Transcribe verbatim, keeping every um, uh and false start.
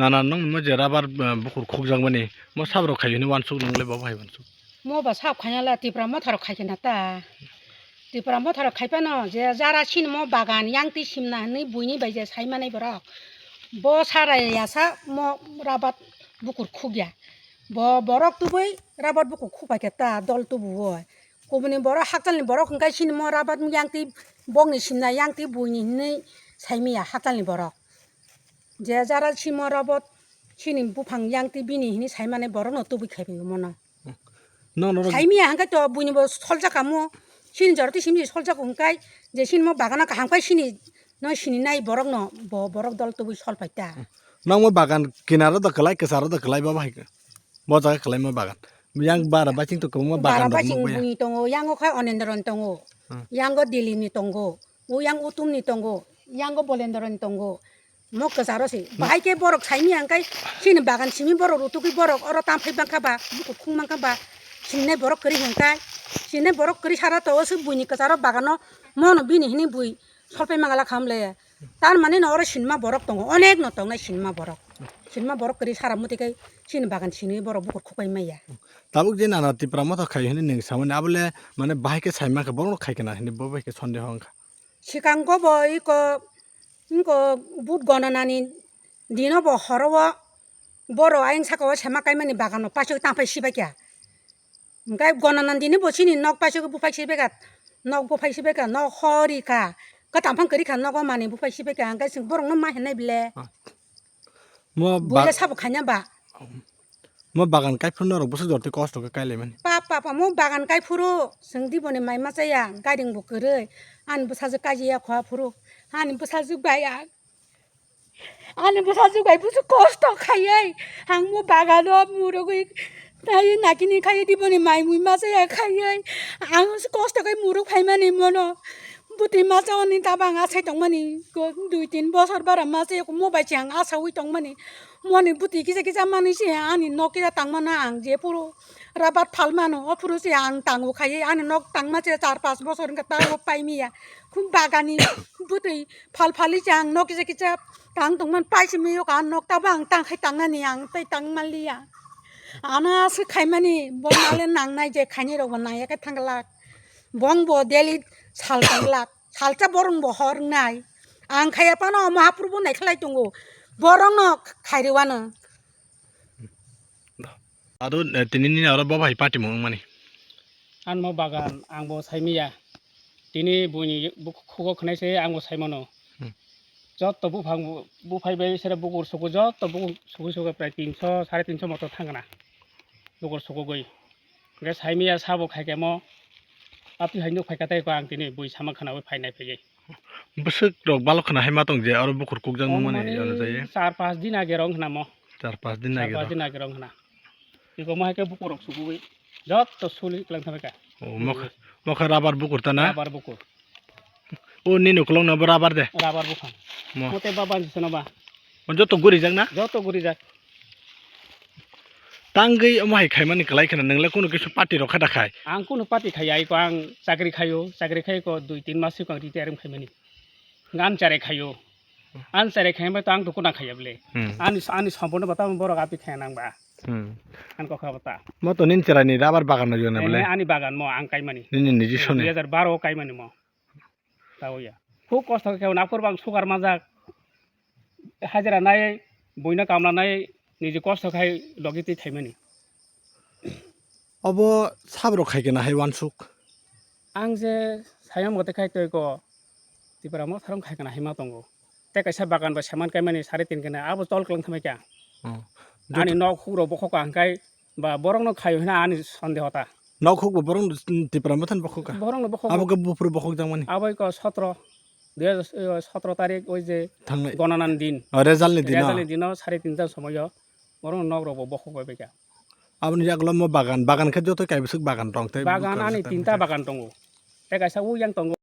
Nana nwng mo je rubber, eh, bukur khukjakmani, mo sabrok khai hwnwi uansuk, nwng le bo hai uansuk. Mo ba sab khaina la Tipra Motha rok khai khe na ta. Tipra Motha rok khai phano je jara sini mo bagan yang twi simna hwnwi buini bai je sai manai borok. Bo sarai ya sa mo rubber bukur khukya. Bo borok tubui rubber bukur khuk pai khe ta dol tubu o. Kubuni borok hakchalni borok hwnkhe sini mo rubber yang twi bokni simna yang twi buini hwnwi sai maya hakchalni borok. Je jara simo robot sini buphang yang twi bini hini sai mane borok no tubui khai bai mono. Nono rok. Sai miya hwnkhe to buini bo soljak kamo. Sini jora twi simi soljak hwnkhe je sini mo bagana kaham khai sini no sini nai borok no bo borok dol tubui sol pai ta. Nang mo bagan kinaro da kwlai kwcharo da kwlai bo bahai. Bo jaga kwlai mo bagan. Yang bara baching to kwbangma bagan rok basing nukbaya. Buini tongo, yango khai Onendron tongo. Hmm. Yango Dilip ni tongo. O yang Utum ni tongo. Yango Bolendron ni tongo. Mo kwcharo se. Hmm. Bahai khe borok saimi ang kai sini bagan simi borok rutugwi borok oro tam phai bangkha ba, buku khung bangkha ba, sinai borok kwrwi hwnkhe, sinai borok kwrwi sara to o se buini kwcharo bagano mono bini hini bui solpai mangala khamle. Tar mani no oro sinma borok tongo, onek no tongnai sinma borok. Sinma borok kwrwi sara muti kai sini bagan sini borok bukur khupai maya. Tabuk je nana Tipra Motha khai hini ning samani abole mane bahai khe sai mankha borok no khai kana hini bo bahai khe sondeho wngkha. Sikango bo iko, iko but gonanani dino bo horo o boro ayang saka o sema kaimani bagano paisok tangpai sibaikha. Hingke gonanani dini bo chini nok paisok buphai sibaikha, nok buphai sibaikha, nok hori kha, kwtam phang kwrwi kha nogo manwi buphai sibaikha, hingke chwng borokno ma hinai bile. Ah. Mo buya ba- sabo khaina ba. Mo bagan kaiphuru norok bwswk jotwi kosto khe kailaimani. Pap, pap, pap, mo bagan kaiphuru chwng diboni mai machaya, gading bo kwrwi. Ani bwsajwk kaijaya kho aphuru. Ani bwsajwk bai ang. Ani bwsajwk bai bwswk kosto khaiwi. Ang mo bagano murugwi tai nakini khai diboni mai mui machaya khaiwi. Ang kosto khai muruk phaimani mono. Bwtwi masa oni tabang asai tongmani, ko dui tin bosor bara masa yoko mo bai chang asaui tongmani. Moni bwtwi kisa kisa manwi se ani nok kisa tangmano ang je puro rabat phalmano, o puro se ang tango khai ani nok tangma se char pas bosor wngkha tabo paimiya. Khum bagani bwtwi phal phali se ang nok kisa kisa tang tongmani paisimi yok ang nok tabo ang tang khai tangnani ang tei tangmaliya. Ano aswk khaimani bo nale nangnai je khainai rokbo nangya khe thangla. Bong bo daily sal tanglak, salsa borong bo hor wngnai. Ang khaya phano omo haphuru bo naikhlai tongo. Borong no khairwano. Aro, eh, tini nini aro bo bai party mo wngmani. Ang mo bagan, ang bo saimiya. Tini buini bu-, khugo khwnai se ang bo saimano. Hmm. Jotto buphang bu-, buphai bai sere bukur suku, jotto bukur suku suku prai tinso, sare tinso moto thangna. Bukur sukugwi. Hingke saimiya sabo khaikhe mo, atwi hai nuk phaikha tei ko ang tini bui sama khwnaui phainai phaiwi. Bwswk rok balok khwna hai ma tong je, aro bukur kukjak nung mani, ano jai. Char pas din age rong khwna mo. Char pas din age rong. Char pas din age rong khwna. Iko mo hai khe bukur rok sugui. Jotto suli klang thamai kha. O, mokha, mokha rabar bukur ta na? Rabar bukur. O nini ukulok no bo rabar de? Rabar buphang. Mo. Mote ba bansi sano ba. O joto gurijak na? Joto gurijak. Tangwi omo hai khaimani kwlai kheno, nwng le kunu kisu party rok kha da khai? Ang kunu party khaiya, iko ang chakri khaio, chakri khai ko dui tin mas siko ang retire wng phaimani. Ang chare khaio. Ang chare khai bai to ang to kuna khaiya bole. Hmm. Ani, ani sompono bata borok api khaya nang ba. Hmm. Ang kokha bata. Mo to nini chwraini rabar bagan no jona bole? Eh, ani bagan mo ang kaimani. Nini niji sone? Dui hajar baro o kaimani mo. Tao ya. Khub kosto khe naphur bang sugar majak. Hajira nai, buino kamla nai, niji kosto khai logi twi thaimani. Obo sabrok khai kena hai wansuk. Ang je sayang mote khai twi ko Tipra Motha rok khai kena hai ma tongo. Tei kaisa bagan bai saman kaimani sari tin kena abo tol kwlwng thamai kha. Hmm. Ani nok hugrok bokhok ang khai ba borok no khaio hina ani sondeho ta. Nok huk bo borok no Tipra Motha ni bokhok kha. Borok no bokhok. Abo khe buphuru bokhok jang mani. Abo ko sotro, dui hajar sotro tarik oi je thangnai gonanan din. O, result ni dino. Result ni dino sari tinta somoyo borok no nok rok bo bokhok bai bai kha. Aboni yagulo mo bagan, bagan khe joto kaibiswk bagan tong tei. Bagan ani tinta bagan tongo. Tei kaisa o yang tongo.